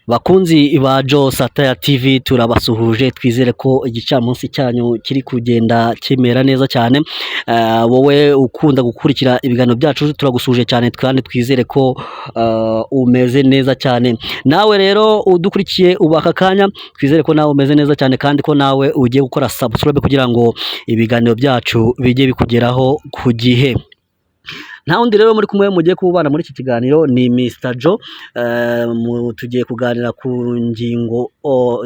Bakunzi ba Joe Sataya TV, turabasuhuje, twizere ko igicamunsi cyanyu kiri kugenda kimera neza cyane. Wowe ukunda gukurikira ibiganiro byacu, turagusuhuje cyane kandi twizere ko umeze neza cyane. Nawe rero udukurikiye ubu aka kanya, twizere ko nawe umeze neza cyane kandi ko nawe ugiye gukora subscribe kugira ngo ibiganiro byacu bijye bikugeraho ku gihe. Nta wundi rero muri kumwe mugiye kubana muri iki kiganiro ni Mr Joe. Tugiye kuganira ku ngingo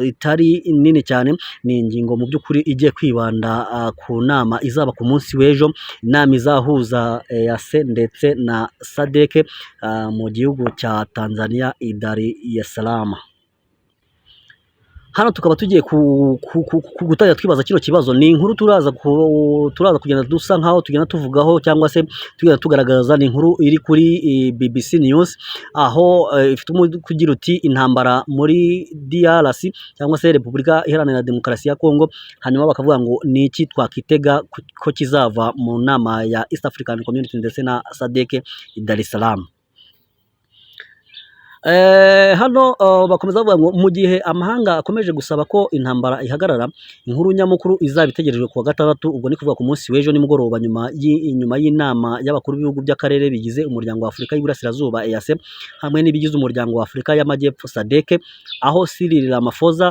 itari nini cyane, ni ingingo mu by'ukuri igiye kwibanda ku nama izaba ku munsi w'ejo, inama izahuza EAC ndetse na SADC mu gihugu cya Tanzania i Dar es Salaam. Hano tukaba tugiye gutangira twibaza kino kibazo. Ni inkuru turaza kugenda dusa nkaho tugenda tuvugaho cyangwa se tugenda tugaragaza. Ni inkuru iri kuri BBC News, aho ifite umutwe ugira uti: "Intambara muri DRC cyangwa se Repubulika Iharanira Demokarasi ya Kongo", hanyuma bakavuga ngo ni iki twakitega ko kizava mu nama ya East African Community ndetse na SADC i Dar es Salaam. Hano bakomeza bavuga ngo mu gihe amahanga akomeje gusaba ko intambara ihagarara, inkuru nyamukuru izaba itegerejwe ku wa gatandatu, ubwo ni kuvuga ku munsi w'ejo nimugoroba, nyuma y'inama y'abakuru b'ibihugu by'akarere bigize Umuryango wa Afurika y'Iburasirazuba EAC hamwe n'ibigize Umuryango wa Afurika y'Amajyepfo SADC, aho Cyril Ramaphosa,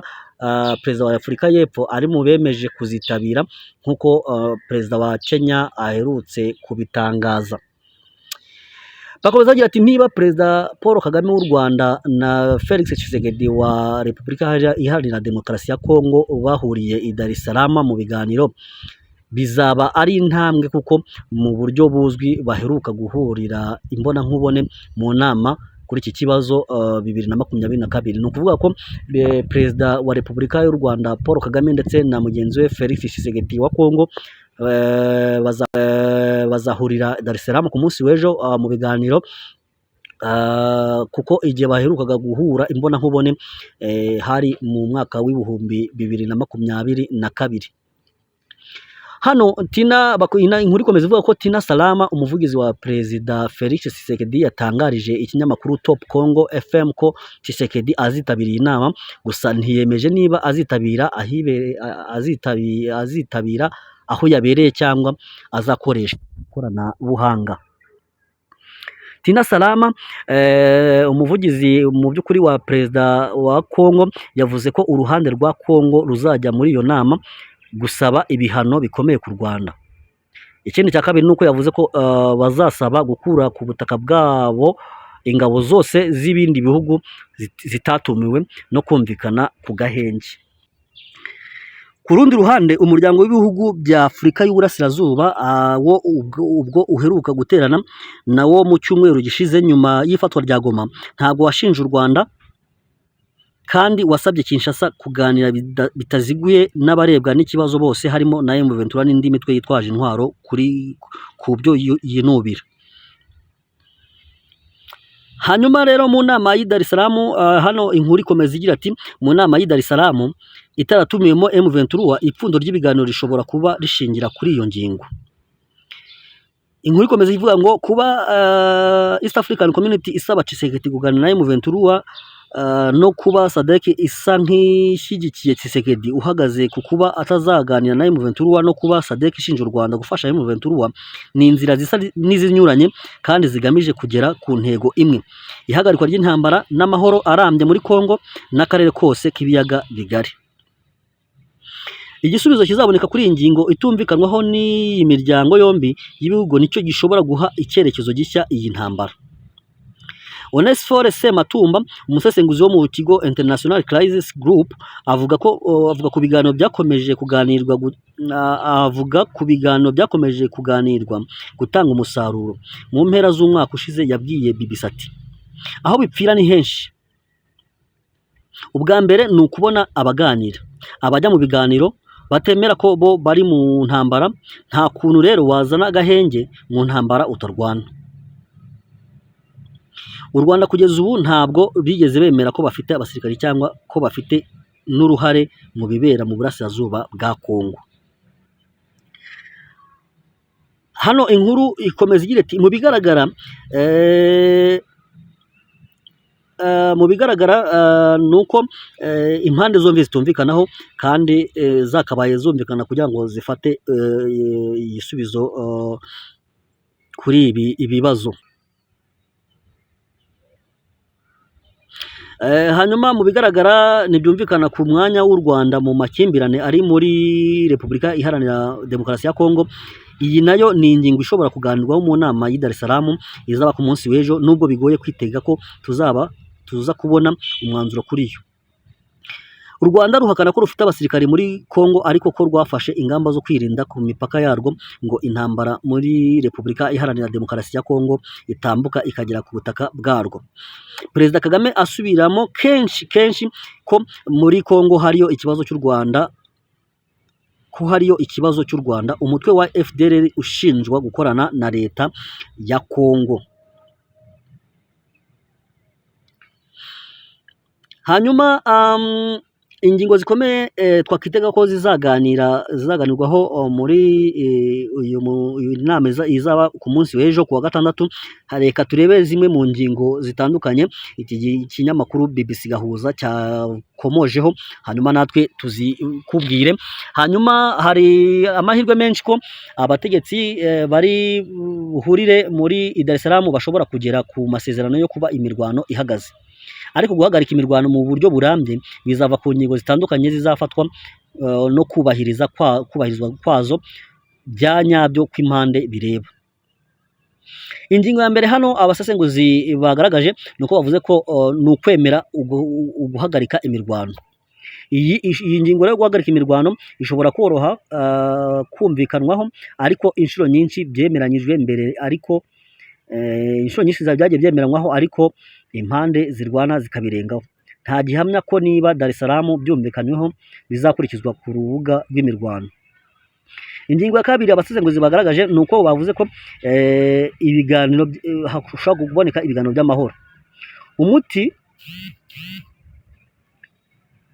perezida wa Afurika y'Epfo, ari mu bemeje kuzitabira nk'uko perezida wa Kenya aherutse kubitangaza. Bakomeza bagira ati: "Niba Perezida Paul Kagame w'u Rwanda na Felix Tshisekedi wa Repubulika Iharanira Demokarasi ya Kongo bahuriye i Dar es Salaam mu biganiro, bizaba ari intambwe kuko mu buryo buzwi baheruka guhurira imbonankubone mu nama kuri iki kibazo 2022." Ni ukuvuga ko Perezida wa Repubulika y'u Rwanda Paul Kagame ndetse na mugenzi we Felix Tshisekedi wa Kongo bazahurira Dar es Salaam ku munsi w'ejo mu biganiro, kuko igihe baherukaga guhura imbonankubone hari mu mwaka w'2022. Hano Tina inkuru ikomeza ivuga ko Tina Salama, umuvugizi wa Perezida Felix Tshisekedi, yatangarije ikinyamakuru Top Congo FM ko Tshisekedi azitabira iyi nama, gusa ntiyemeje niba azitabira azitabira aho yabereye cyangwa azakoresha ikoranabuhanga. Tina Salama, umuvugizi mu by'ukuri wa perezida wa Kongo, yavuze ko uruhande rwa Kongo ruzajya muri iyo nama gusaba ibihano bikomeye ku Rwanda. Ikindi cya kabiri ni uko yavuze ko bazasaba gukura ku butaka bwabo ingabo zose z'ibindi bihugu zitatumiwe no kumvikana ku gahenge. Ku rundi ruhande, Umuryango w'Ibihugu bya Afurika y'Uburasirazuba wo ubwo uheruka guterana nawo mu cyumweru gishize nyuma y'ifatwa rya Goma, ntabwo washinje u Rwanda kandi wasabye Kinshasa kuganira bitaziguye n'abarebwa n'ikibazo bose, harimo na M23 n'indi mitwe yitwaje intwaro kuri ku byo yinubira. Hanyuma rero mu nama y'i Dar es Salaam, hano inkuru ikomeza igira ati: "Mu nama y'i Dar es Salaam itaratumiwemo M23, ipfundo ry'ibiganiro rishobora kuba rishingira kuri iyo ngingo." Inkuru ikomeza ivuga ngo kuba East African Community isaba Tshisekedi kuganira na M23 no kuba SADC isa nk'ishyigikiye Tshisekedi uhagaze ku kuba atazaganira na M23, no kuba SADC ishinja u Rwanda gufasha M23, ni inzira zisa n'izinyuranye kandi zigamije kugera ku ntego imwe: ihagarikwa ry'intambara n'amahoro arambye muri Kongo n'akarere kose k'Ibiyaga Bigari. Igisubizo kizaboneka kuri iyi ngingo itumvikanwaho n'iyi miryango yombi y'ibihugu nicyo gishobora guha icyerekezo gishya iyi ntambara. Onesphore Sematumba, umusesenguzi wo mu kigo International Crisis Group, avuga ku biganiro byakomeje kuganirwa gutanga umusaruro mu mpera z'umwaka ushize, yabwiye BBC ati: "Aho bipfira ni henshi. Ubwa mbere ni ukubona abaganira, abajya mu biganiro batemera ko bo bari mu ntambara. Nta kuntu rero wazana agahenge mu ntambara utarwana." U Rwanda kugeza ubu ntabwo bigeze bemera ko bafite abasirikari cyangwa ko bafite n'uruhare mu bibera mu burasirazuba bwa Kongo. Hano inkuru ikomeza igira iti: "Mu bigaragara Mu bigaragara ni uko impande zombi zitumvikanaho kandi zakabaye zumvikana kugira ngo zifate igisubizo kuri ibi ibibazo. Hanyuma mu bigaragara ntibyumvikana ku mwanya w'u Rwanda mu makimbirane ari muri Repubulika Iharanira Demokarasi ya Kongo. Iyi nayo ni ingingo ishobora kuganirwaho mu nama y'i Dar es Salaam izaba ku munsi w'ejo, nubwo bigoye kwitega ko tuza kubona umwanzuro kuri yo. U Rwanda ruhakana ko rufite abasirikari muri Kongo ariko ko rwafashe ingamba zo kwirinda ku mipaka yarwo ngo intambara muri Repubulika Iharanira Demokarasi ya Kongo itambuka ikagera ku butaka bwarwo. Perezida Kagame asubiramo kenshi kenshi ko muri Kongo hariyo ikibazo cy'u Rwanda, ko hariyo ikibazo cy'u Rwanda, umutwe wa FDLR ushinjwa gukorana na leta ya Kongo. Hanyuma ingingo zikomeye twakwitega ko zizaganirwaho muri uyu nama izaba ku munsi w'ejo ku wa gatandatu. Reka turebe zimwe mu ngingo zitandukanye iki kinyamakuru BBC Gahuza cyakomojeho, hanyuma natwe tuzikubwire. Hanyuma hari amahirwe menshi ko abategetsi bari buhurire muri Dar es Salaam bashobora kugera ku masezerano yo kuba imirwano ihagaze. Ariko guhagarika imirwano mu buryo burambye bizava ku ngingo zitandukanye zizafatwa no kubahirizwa kwazo bya nyabyo kw'impande bireba. Ingingo ya mbere hano abasesenguzi bagaragaje ni uko bavuze ko ni ukwemera guhagarika imirwano. Iyi ngingo yo guhagarika imirwano ishobora koroha kumvikanwaho, ariko inshuro nyinshi byemeranyijwe mbere, ariko inshuro nyinshi byagiye byemeranywaho, ariko impande zirwana zikabirengaho. Nta gihamya ko niba Dar es Salaam byumvikanyweho bizakurikizwa ku rubuga rw'imirwano. Ingingo ya kabiri abasesenguzi bagaragaje ni uko bavuze ko ibiganiro hashobora kuboneka ibiganiro by'amahoro. Umuti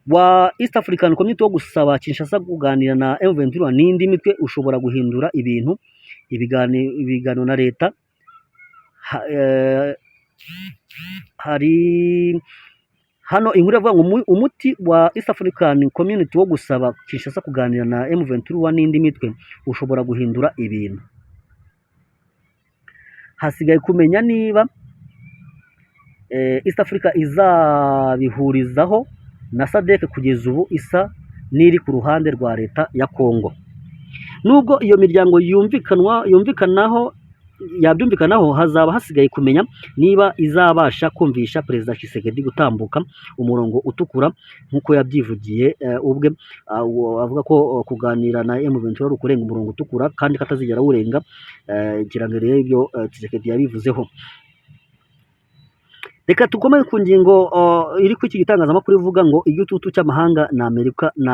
wa East African Community wo gusaba Kinshasa kuganira na M23 n'indi mitwe ushobora guhindura ibintu. Ibiganiro na leta hari hano inkuru ivuga ngo umuti wa East African Community wo gusaba Kinshasa kuganira na M23 n'indi mitwe ushobora guhindura ibintu. Hasigaye kumenya niba East Africa izabihurizaho na SADC, kugeza ubu isa n'iri ku ruhande rwa leta ya Kongo. Nubwo iyo miryango yabyumvikanaho, hazaba hasigaye kumenya niba izabasha kumvisha Perezida Tshisekedi gutambuka umurongo utukura nk'uko yabyivugiye ubwe, avuga ko kuganira na M23 ari ukurenga umurongo utukura kandi katazigera awurenga. Ikirangantego ibyo Tshisekedi yabivuzeho. Reka tukomeze ku ngingo iri ku iki gitangazamakuru ivuga ngo igitutu cy'amahanga na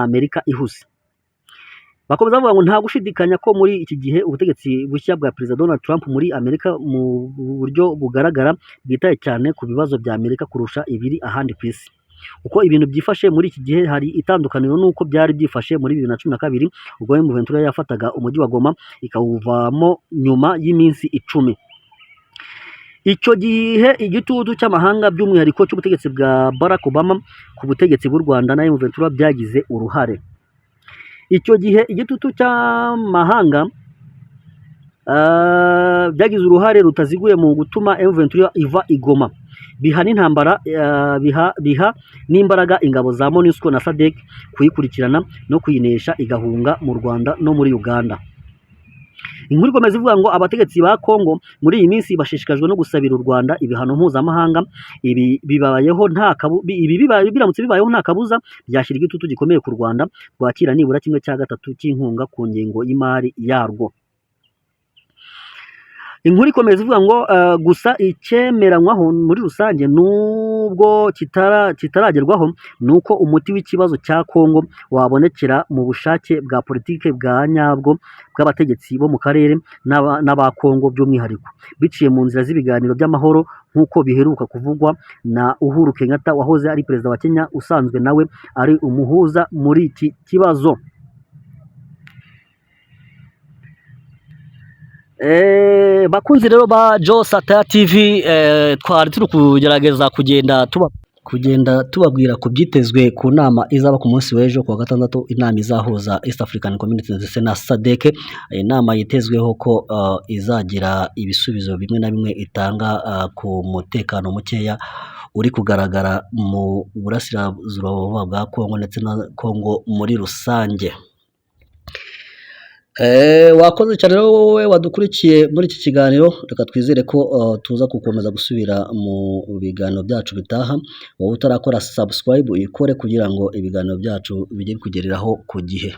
Amerika ihuze. Bakomeza bavuga ngo nta gushidikanya ko muri iki gihe ubutegetsi bushya bwa Perezida Donald Trump muri Amerika mu buryo bugaragara bwitaye cyane ku bibazo bya Amerika kurusha ibiri ahandi ku isi. Uko ibintu byifashe muri iki gihe hari itandukaniro n'uko byari byifashe muri 2012 ubwo M23 yafataga umujyi wa Goma ikawuvamo nyuma y'iminsi 10. Icyo gihe igitutu cy'amahanga by'umwihariko cy'ubutegetsi bwa Barack Obama ku butegetsi bw'u Rwanda na M23 byagize uruhare. Icyo gihe igitutu cy'amahanga byagize uruhare rutaziguye mu gutuma M23 iva i Goma, biha n'intambara biha n'imbaraga ingabo za MONUSCO na SADC kuyikurikirana no kuyinesha igahunga mu Rwanda no muri Uganda. Inkuru ikomeza ivuga ngo abategetsi ba Kongo muri iyi minsi bashishikajwe no gusabira u Rwanda ibihano mpuzamahanga. Ibi bibayeho nta ibi biramutse bibayeho nta kabuza byashyira igitutu gikomeye ku Rwanda rwakira nibura 1/3 cy'inkunga ku ngengo y'imari yarwo. Inkuru ikomeza ivuga ngo gusa icyemeranywaho muri rusange nubwo kitaragerwaho ni uko umuti w'ikibazo cya Kongo wabonekera mu bushake bwa politike bwa nyabwo bw'abategetsi bo mu karere n'aba Kongo by'umwihariko, biciye mu nzira z'ibiganiro by'amahoro nk'uko biheruka kuvugwa na Uhuru Kenyatta wahoze ari perezida wa Kenya usanzwe nawe ari umuhuza muri iki kibazo. Bakunzi rero ba Joe Sataya TV, twari turi kugerageza kugenda tubabwira ku byitezwe ku nama izaba ku munsi w'ejo ku wa gatandatu, inama izahuza East African Community ndetse na SADC, inama yitezweho ko izagira ibisubizo bimwe na bimwe itanga ku mutekano mukeya uri kugaragara mu burasirazuba bwa Kongo ndetse na Kongo muri rusange. Wakoze cyane rero wowe wadukurikiye muri iki kiganiro. Reka twizere ko tuza gukomeza gusubira mu biganiro byacu bitaha. Wowe utarakora subscribe, uyikore kugira ngo ibiganiro byacu bijye bikugereraho ku gihe.